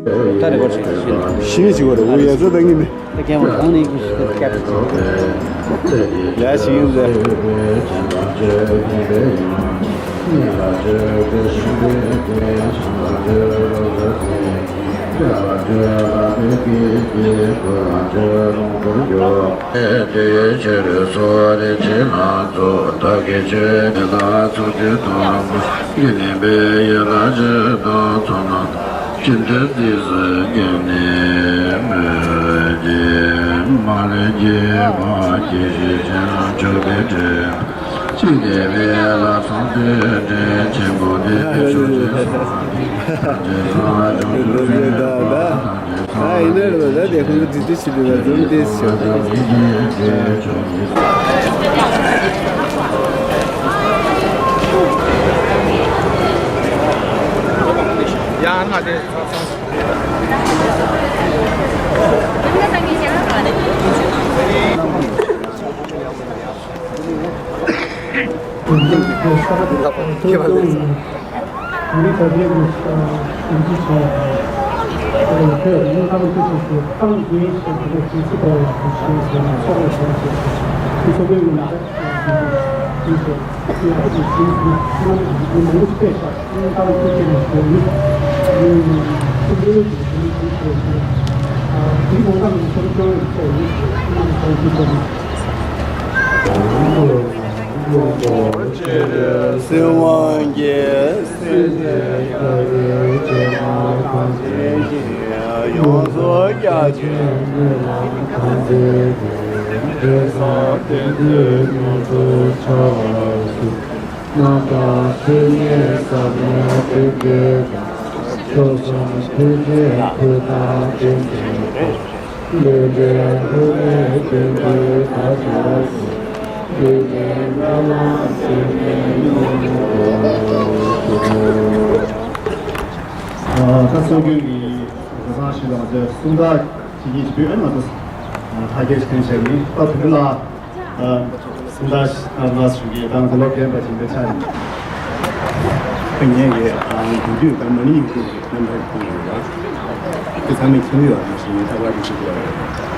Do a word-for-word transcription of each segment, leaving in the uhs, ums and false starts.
ད་རེ་བར་ཞིག་ཞིག་ཞིག་ཅིག་བར་འུ་ཡ་ཚོ་དང་ངི་ནི། ད་རྒན་མོ་གང་ནས་ཀྱི་ཞིག་སྐྱབས། ཡ་ཞིག་ཡིན་ཟེར། ཨ་ཡིན་ན་རེད་པ། ད་དེ་ཁོང་གི་འདི་འདྲ་ཞིག་འདུག་པ། འཛོམས་དེ་ཞོག་ཡང་ང་དེ། ཁྱེད་པ་ལས། ད་རེས་ད་ལྟའི་གི་ཨ་ཞིབ་འཇུག་བྱས་ཡོད་པ་དང་། ཁོས་སྙིང་གཏམ་དེ་ཚོ་ཞིག་ཏང་དགོས་ཞེས་པ་ཞིག་སྲིད་པ་ལ་གཞི་བྱས་ནས་ཚོགས་པ་ཞིག་བྱས་ཏེ། ཚོགས་པའི་ངོས་ནས་ད་ཞིབ་འཇུག་བྱས་ཡག་པོ་ཞིག་བྱས་ཟིན་ན། ཁོང་རྣམ་པ་ཀྱིས་མི་མང་པོ་ཞིག་སྤྲད་ཤག་སྙིང་གཏམ་དེ་ཚོ་ནས་བཟོ་མི་ཚོགས་པའི་ངོས་ནས་བཟོ་མི་ཞིག་བྱས་ཏེ། ཨ་དེའི་ངོ་མ་ནས་ཚོགས་པ་སྐྱོང་བའི་ཚོགས་ཡིན་ཞེས་ཁོང་རྣམ་པ་ཚོ་ཞིག་བྱས་ནས། སྲིད་དབང་གིས་སྲིད་དེ་ཡོངས་སུ་རྒྱ་ཆེན་ད་སྲོལ་རྒྱུན་གྱི་བཟའ་ཚང་ཞིག་ལ་ང་ཚོས་སུམ་རྟགས་ཅིག་གཉིས་ཤིག་ཕུལ། ཨ་ནི་ང་ཚོ་ཐ་སྙད་ཅིག་འཐེན་བྱས་ནས། ད་དོན་ལ་སུམ་རྟགས་ལ་ཞུགས་ཀྱི་དང་དུ་ལོག་རྒན་པ་ཞིག་འདི་ཆགས་ཡིན། ངས་ཀྱི་འདི་དུས་ད་མ་ཎི་ཡིག་དྲུག་གི་རྣམ་ཐར་ཕུལ་ཡོད་ལ། དེ་ཚང་མས་མཁྱེན་ཡོད་པ་ནང་བཞིན་ངས་ལྟ་བ་རེ་ཞུ་དགོས་པ་རེད།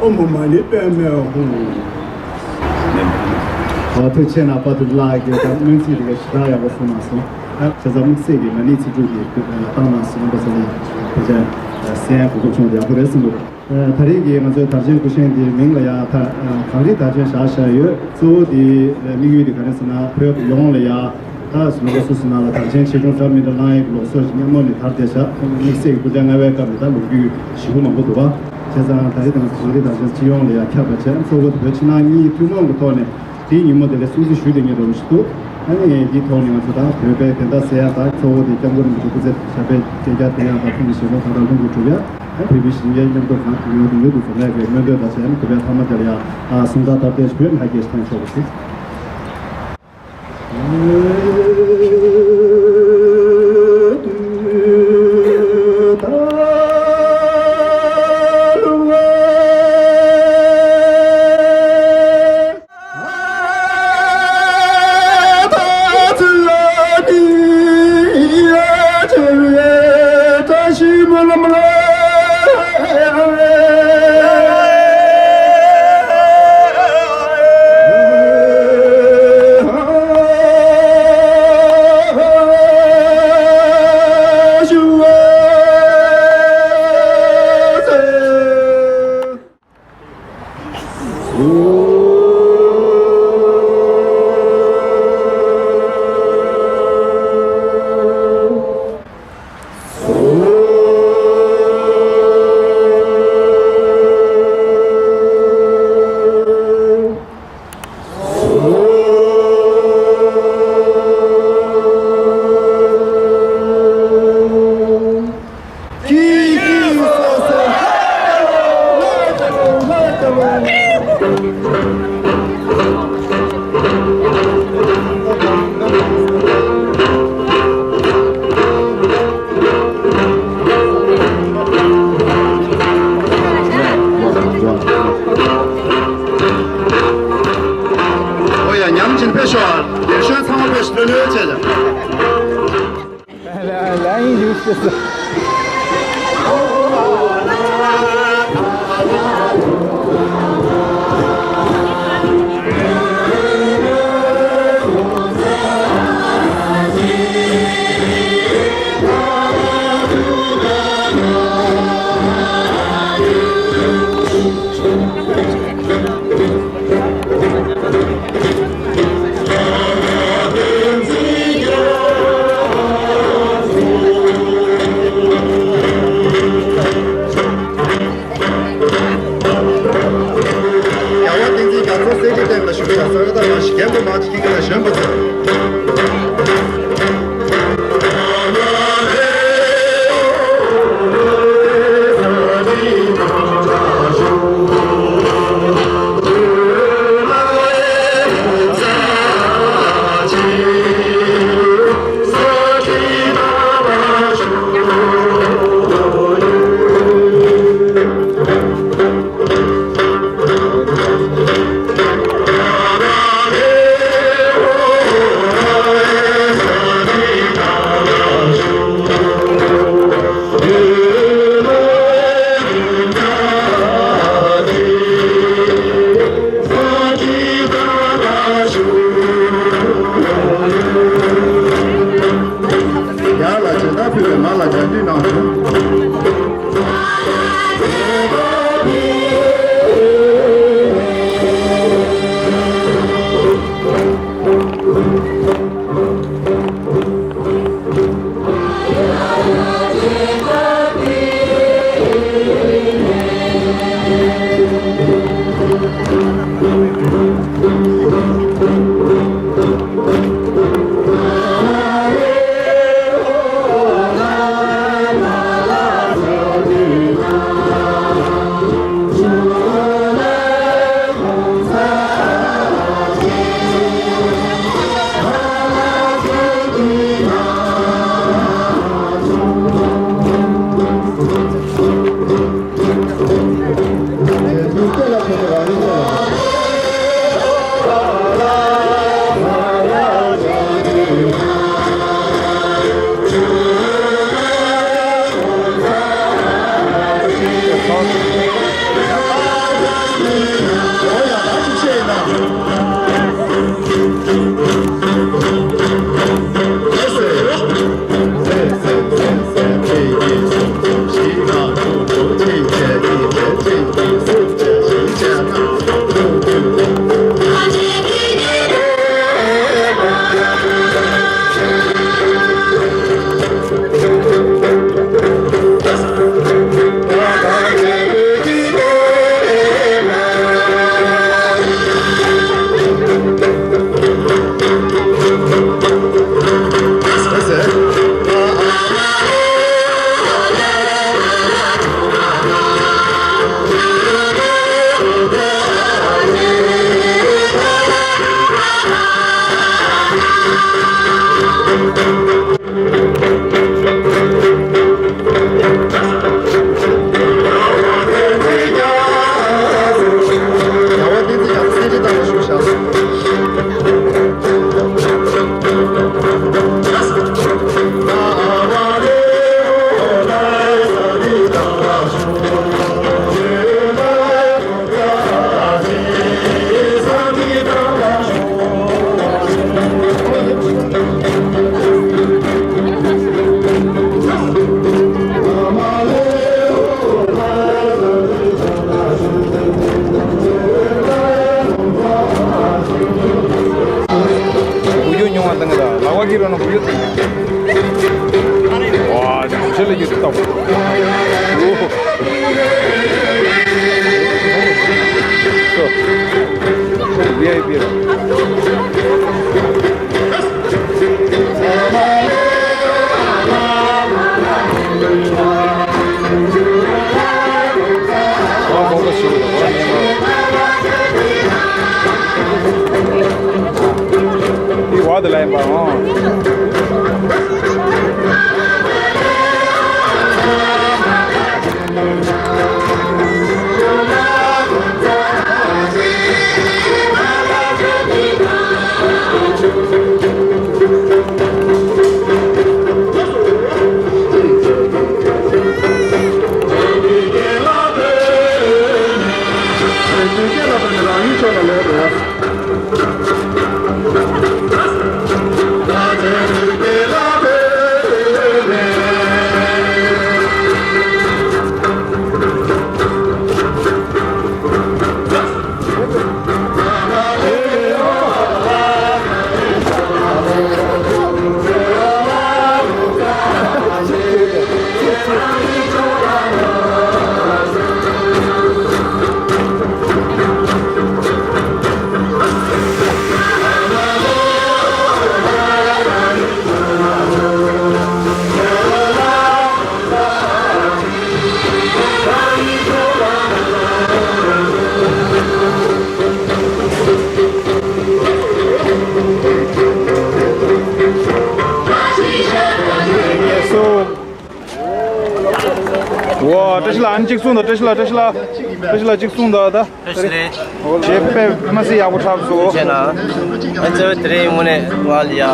ཨོཾ་མ་ཎི་པདྨེ་ཧཱུྃ། ཨ་ཐུགས་རྗེ་ཆེ། ན་པ་ཏི་ལགས་ཀྱིས་ད་སྨོན་ཚིག་དེ་ག་ཞེ་དྲག་ཡག་པོ་གསུངས་གནང་སོང་། ཨ་བྱས་ཙང་དམིགས་བསལ་གྱི་མ་ཎི་ཚིག་དྲུག་དེ་བཏང་གནང་སོང་། རྣམ་པ་ཚོ་ལ་ཕལ་ཆེར་གསན་ཡག་གོ་སྐབས་བྱུང་བ་ཡག་པོ་རེད་བསམ་འདུག་ད་རེས་ཀྱི་ང་ཚོའི་དར་ཆེན་སྐུ་བཞེངས་དེའི་མིང་ལ་ཡང་ད་གང་རིགས་དར་ཆེན་བཞག་བཞག་ཡོད། གཙོ་བོ་དེའི་དམིགས་ཡུལ་དེ་ག་རེ་ཟེར་ན། བོད་ཡོངས་ལ་ཡང་ད་ནོར་བུ་སུ་སུ་ནང་ལ་དར་ཆེན་ཆེ་ཆུང་འདྲ་མི་འདྲ་བླངས་ཡས་ཀྱི་ལུགས་སྲོལ་ཞིག་སྔ་མོ་ནས་དར་བསྡད་བཞག་དམིགས་བསལ་གྱི་སྐུ་ཕྲེང་ལྔ་པའི་སྐབས་ནས་ད་ལོ་རྒྱུས་ཞེ་པོ་མང་པོ་འདུག་པ། བྱས་ཙང་ད་རེས་དང་གངས་རི་དར་ཆེན་སྤྱི་ཡོངས་ལ་ཡང་ཁྱབ་པ་བྱས། གཙོ་བོ་དེ་བོད་ཕྱི་ནང་གཉིས་ཐུན་མོང་གི་ཐོག་ནས་ དེའི་ཉིན་མོ་དེ་ལ་སྲུང་བརྩི་ཞུས་ཏེ་ཉེ་འགྲོ་མི་ཞིག་འདུག་ཨ་ནི་འདིའི་ཐོག་ནས་ང་ཚོ་དང་བོད་པའི་བདེན་མཐའ་གསལ་ཡག་དང་གཙོ་བོ་དེ་སྐྱབས་མགོན་རིན་པོ་ཆེ་སྐུ་ཚེ་ཞབས་པད་བརྟན་འཇགས་དོན་ཡག་དང་ཁོང་གི་བཞེད་དོན་མཐའ་དག་ལྷུན་གྱིས་གྲུབ་ཡག་ཨ་བོད་མི་ཞིང་ཆེན་མཉམ་དུ་གང་དུ་ཡོད་དུ་ཡོད་དུ་འཛོམས་ཡག་གི་སྨོན་འདུན་དང་བཅས་ནས་གུས་པས་ཐ་མ་དེ་ལ་ཡང་གསུང་སྟངས་སྟབས་བདེ་ཞིག་ཡོད་ན་ཧ་གོ་ཞིག་གཏོང་ཆོག་པ་ཞིག་ཝི་ཨའི་པི་རེད། ཝ། བཀྲ་ཤིས་ལགས། ཨ་ནི་གཅིག་གསུངས་དང་། བཀྲ་ཤིས་ལགས། བཀྲ་ཤིས་ལགས། བཀྲ་ཤིས་ལགས། གཅིག་གསུངས་དང་། ད། བཀྲ་ཤིས་བདེ་ལེགས། རྗེས་དཔེ་མ་སྲིད་ཡག་པོ་འཁྲབ་སོང་། བྱས་ན། ཨ་ཙི་དེ་རིང་དངོས་གནས་ང་ལ་ཡ།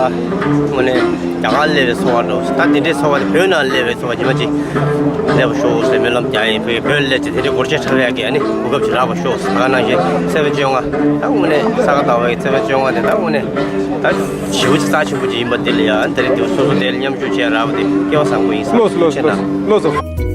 དངོས་གནས་རྒྱ་གར་སླེབས་པའི་ཚོར་བ་འདྲ་བོ། ད་དེ་འདྲའི་ཚོར་བ་དེ་བོད་ནང་སླེབས་པའི་ཚོར་བ་ཇི་མ་ཇི་སླེབས་པ་ཤོག་ཟེར་སྨོན་ལམ་རྒྱག་ཡིན། བོད་བོད་སླེབས་ཚེ་དེ་འདྲའི་སྒོར་གཞས་འཁྲབ་ཡག་གི་ཨ་ནི་གོ་སྐབས་ཅིག་རག་པ་ཤོག་ཟེར། ད་ག་ནང་བཞིན་ཚེས་པ་བཅོ་ལྔ། ད་དངོས་གནས་ས་ག་ཟླ་བའི་ཚེས་པ་བཅོ་ལྔ་དེ། ད་དངོས་གནས་ད་ཞེ་པོ་ཅིག་རྩ་ཆེན་པོ་ཅིག་ཡིན་པ་དེ་ལ་ཡ། ཨ་ནི་དེ་རིང་དེ་སོ་སོ་དེ་ལ་མཉམ་ཞུགས་བྱས་རག་པ་དེ་སྐལ་བ་བཟང་པོ་ཡིན་བསམ། ལགས་སོ། ལགས་སོ། ལགས་སོ། ལགས་སོ།